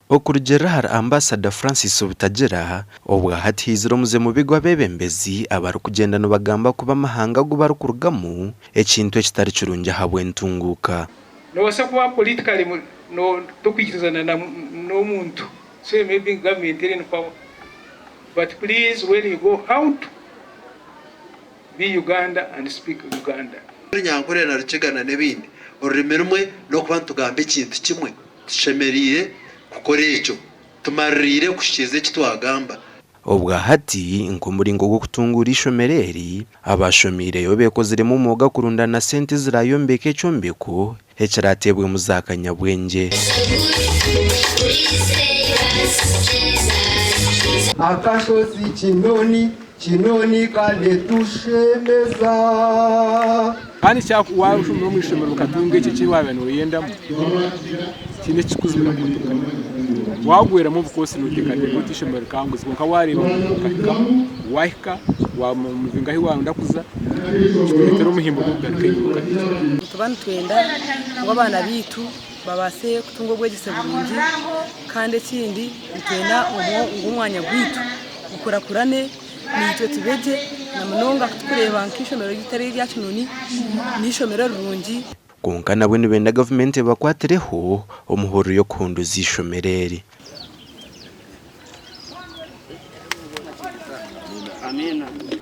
Okurugiirira ahari Ambasada Francis Butagira, obwahati haizire omuze mubi gw'abeebembezi abarikugyenda nibagamba kubi amahanga agu barikurugamu, ekintu ekitari kirungi ahabw'entunguuka. Nobaasa kuba politically tokwikirizana n'omuntu so maybe government eri in power but please when you go out be Uganda and speak Luganda. Runyankore na Rukiga na n'ebindi. Orurimi rumwe n'okuba nitugamba ekintu kimwe. Tushemereire kukora ekyo tumaririire kuhikiiriza eki twagamba. Obwa hati, nk'omuringo gw'okutunguura eishomero eri, abaashomiireyo beekoziremu omwoga kurundaana sente eziraayombeke ekyombeko ekiraateebwemu za kanyabwengye. Akashozi Kinoni, Kinoni kanetushemeza. Kandi waashomera omu ishomero okatunga ekyo eki waaba nooyendamu, tihaine ekirikukuzibira kuhika. Waagweramu obukosi nooteekateeka oti eishomero rikanguza kwonka waareeba ngu okahikamu, waahika, waamuvinga ahu waayenda kuza, kikureetera omuhimbo gw'okugaruka enyima okahikira. Nituba nitwenda ngu abaana baitu babaase kutunga obwegyese burungi kandi ekindi nitwenda ngu omwanya gwaitu gukurakurane naitwe tube gye na munonga ku turikureeba nk'eishomero ryaitu eri erya Kinoni n'eishomero rirungi. Kwonka nabwo nibenda gavumenti ebakwatireho omuhururu y'okuhunduza eishomero eri.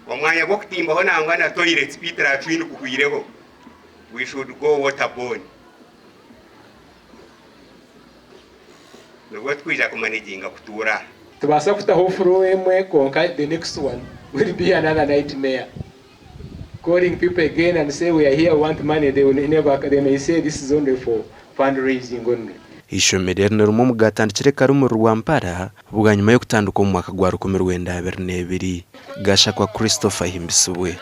Omwanya gw'okutimbaho nangwa na toilets pit latrine guhwireho, we should go water borne. Nibwo tukwija kumanaginga kutuura aha. Tubaasa kutaho floor emwe kwonka the next one will be another nightmare calling people again and say we are here we want money they will never they may say this is only for fund raising only. Eishomero eri ni rimwe omu gaatandikire kare omuri Rwampara bwanyima y'okutandika omu mwaka gwa 1922. Gashakwa Christopher Ahimbisibwe.